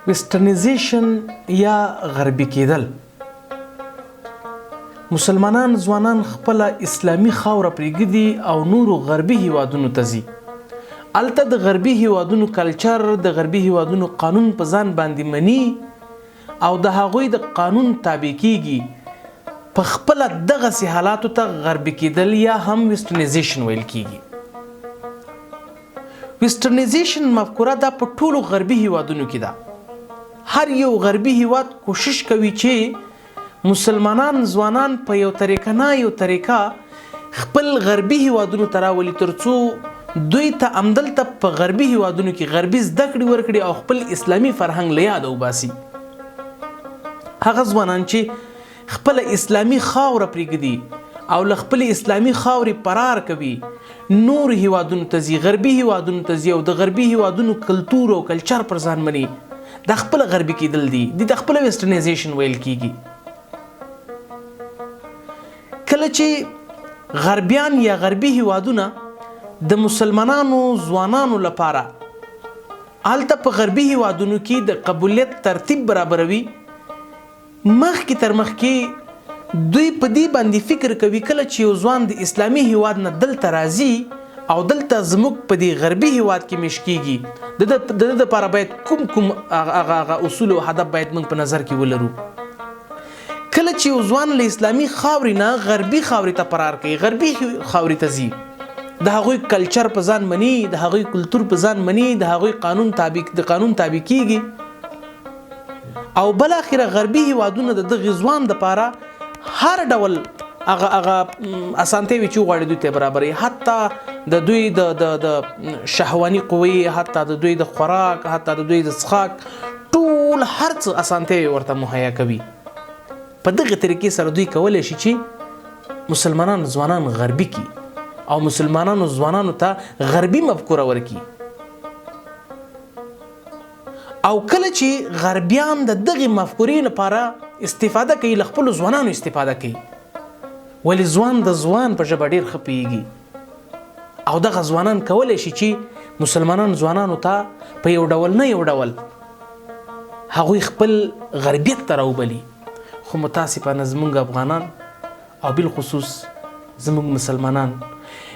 ویسټرنیزیشن یا غربي کېدل، مسلمانان ځوانان خپله اسلامي خاوره پرېږدي او نورو غربي هیوادونو ته ځي. هلته د غربي هیوادونو کلچر، د غربي هیوادونو قانون په ځان باندې مني او د هغوی د قانون تابع کیږي. په خپله دغسې حالاتو ته غربي کېدل یا هم ویسټرنیزیشن ویل کیږي. ویسټرنیزیشن مفکوره دا په ټولو غربي هیوادونو کې ده. هر یو غربي هیواد کوشش کوي چې مسلمانان ځوانان په یو طریقه نه یو طریقه خپل غربي هیوادونو ته راولي، ترڅو دوی ته همدلته په غربي هیوادونو کې غربي زده کړې ورکړي او خپل اسلامي فرهنګ له یاده وباسي. هغه ځوانان چې خپله اسلامي خاوره پرېږدي او له خپلې اسلامي خاورې پرار کوي، نورو هیوادونو ته ځي، غربي هیوادونو ته ځي او د غربي هیوادونو کلتور او کلچر پر ځان مني، دا خپله غربي کېدل دي، دې ته خپله ویسټرنایزیشن ویل کېږي. کله چې غربیان یا غربي هیوادونه د مسلمانانو ځوانانو لپاره هلته په غربي هیوادونو کې د قبولیت ترتیب برابروي، مخکې تر مخکې دوی په دې باندې فکر کوي، کله چې یو ځوان د اسلامي هیواد نه دلته راځي او دلته زموږ په دې غربي هیواد کې میشت کیږي، د ده لپاره باید کوم کوم هغه اصول او هدف باید موږ په نظر کې ولرو. کله چې یو ځوان له اسلامي خاورې نه غربي خاورې ته فرار کوي، غربي خاورې ته ځي، د هغوی کلچر په ځان مني، د هغوی کلتور په ځان مني، د هغوی قانون تابع د قانون تابع کیږي او بالاخره غربي هیوادونه د دغه ځوان دپاره هر ډول هغه هغه اسانتیاوې چې وغواړي دوی ته برابروي، حتی د دوی د د د شهواني قوې، حتی د دوی د خوراک، حتی د دوی د څښاک، ټول هر څه اسانتیاوې ورته مهیا کوي. په دغه طریقې سره دوی کولی شي چې مسلمانان ځوانان غربي کړي او مسلمانانو ځوانانو ته غربي مفکوره ورکړي. او کله چې غربیان د دغې مفکورې لپاره استفاده کوي، له خپلو ځوانانو استفاده کوي، ولې ځوان د ځوان په ژبه ډېر ښه پوهېږي او دغه ځوانان کولی شي چې مسلمانان ځوانانو ته په یو ډول نه یو ډول هغوی خپل غربیت ته راوبلي. خو متاسفانه زموږ افغانان او بالخصوص زموږ مسلمانان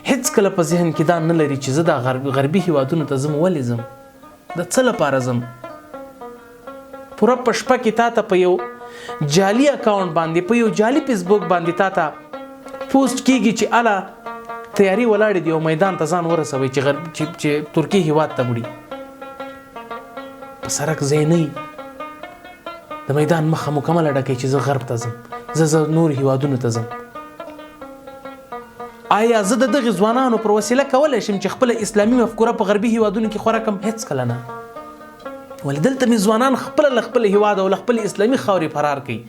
هېڅکله په ذهن کې دا نه لري چې زه دا غربي هیوادونو ته ځم، ولې ځم، د څه لپاره ځم. پوره په شپه کې تا ته په یو جعلي اکاونټ باندې، په یو جعلي فیسبوک باندې تا ته پوسټ کیږي چې اله تیاری ولاړې دی او میدان ته ځان ورسوي چې غرب چې ترکیې هیواد ته وړي. په سرک ځای نه، د میدان مخه مکمله ډکوي چې زه غرب ته ځم، زه نور هیوادونو ته ځم. آیا زه د دغې ځوانانو پر وسیله کولی شم چې خپله اسلامي مفکوره په غربي هیوادونو کې خوره کړم؟ هېڅکله نه. ولې دلته مې ځوانان خپله له خپل هیواد او له خپلې اسلامي خاورې فرار کوي.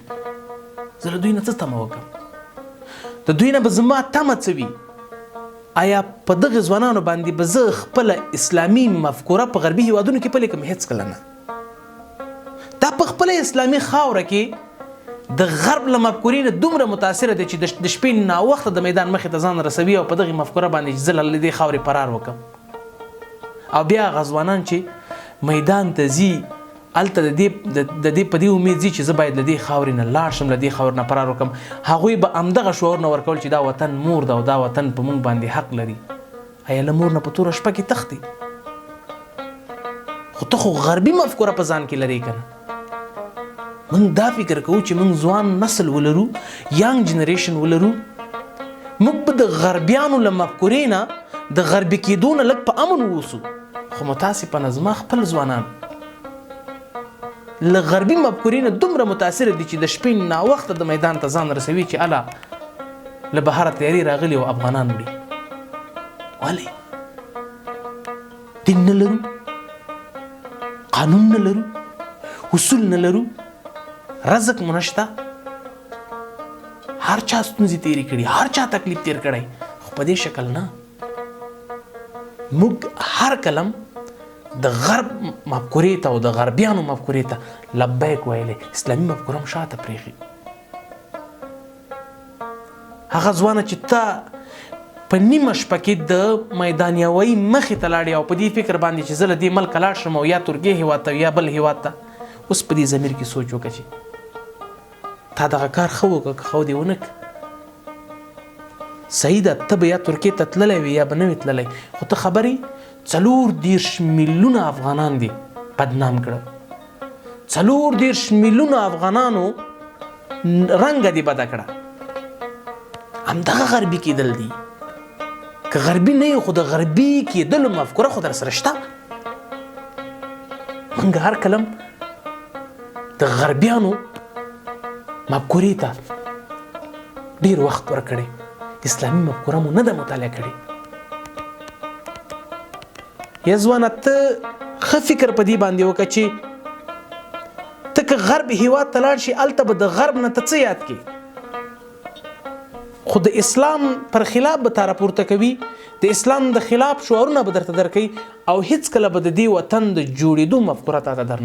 زه له دوی نه څه تمه وکړم؟ د دوی نه به زما تمه څه وي؟ آیا په دغې ځوانانو باندې به زه خپله اسلامي مفکوره په غربي هیوادونو کې پلې کړم؟ هېڅکله نه. دا په خپله اسلامي خاوره کې د غرب له مفکورې نه دومره متاثره دی چې د شپې ناوخته د میدان مخې ته ځان رسوي او په دغې مفکوره باندې چې زه له دې خاورې فرار وکړم. او بیا هغه ځوانان چې میدان ته ځي، هلته د دې په دې امید ځي چې زه باید له دې خاورې نه لاړ شم، له دې خاورې نه فرار وکړم. هغوی به همدغه شعارونه ورکول چې دا وطن مور ده او دا وطن په موږ باندې حق لري. ایا له مور نه په توره شپه کې تښتې؟ خو ته خو غربي مفکوره په ځان کې لرې که نه؟ موږ دا فکر کوو چې موږ ځوان نسل ولرو، یانګ جنریشن ولرو، موږ به د غربیانو له مفکورې نه د غربي کېدو نه لږ په امن واوسو. خو متاسفانه زما خپل ځوانان له غربي مفکورې نه دومره متاثر دي چې د شپې ناوخته د میدان ته ځان رسوي چې اله له بهره تیارې راغلي او افغانان وړي. ولې دین نه لرو، قانون نه لرو، اصول نه لرو، رزق مو نشته؟ هر چا ستونزې تیرې کړي، هر چا تکلیف تیر کړی، خو په دې شکل نه. موږ هر کلم د غرب مفکورې ته او د غربیانو مفکورې ته لبیک ویلې، اسلامي مفکوره هم شاته پرېښې. هغه ځوانه چې ته په نیمه شپه کې د میدان هوایي مخې ته لاړې او په دې فکر باندې چې زه له دې ملکه لاړ شم او یا ترکیې هېواد ته یا بل هېواد ته، اوس په دې ضمیر کې سوچ وکړه چې تا دغه کار ښه وکړ که ښه دې ونه کړ. صحیح ده، ته به یا ترکیې ته تللی وې یا به نه وې تللی، خو ته خبر یې 34 میلیونه افغانان دې بدنام کړل، 34 میلیونه افغانانو رنګه دې بده کړه. همدغه غربي کېدل دي. که غربي نه یې خو د غربي کېدلو مفکوره خو در سره شته. موږ هر کلم د غربیانو مفکورې ته ډیر وخت ورکړی، اسلامي مفکوره مو نه ده مطالعه کړې. یا ځوانه ته ښه فکر په دې باندې وکړه چې ته که غرب هیواد ته لاړ شي، هلته به د غرب نه ته څه یاد کې؟ خو د اسلام پر خلاف به تا راپورته کوي، د اسلام د خلاف شعارونه به درته درکوي او هیڅکله به د دې وطن د جوړېدو مفکوره تا ته درنه.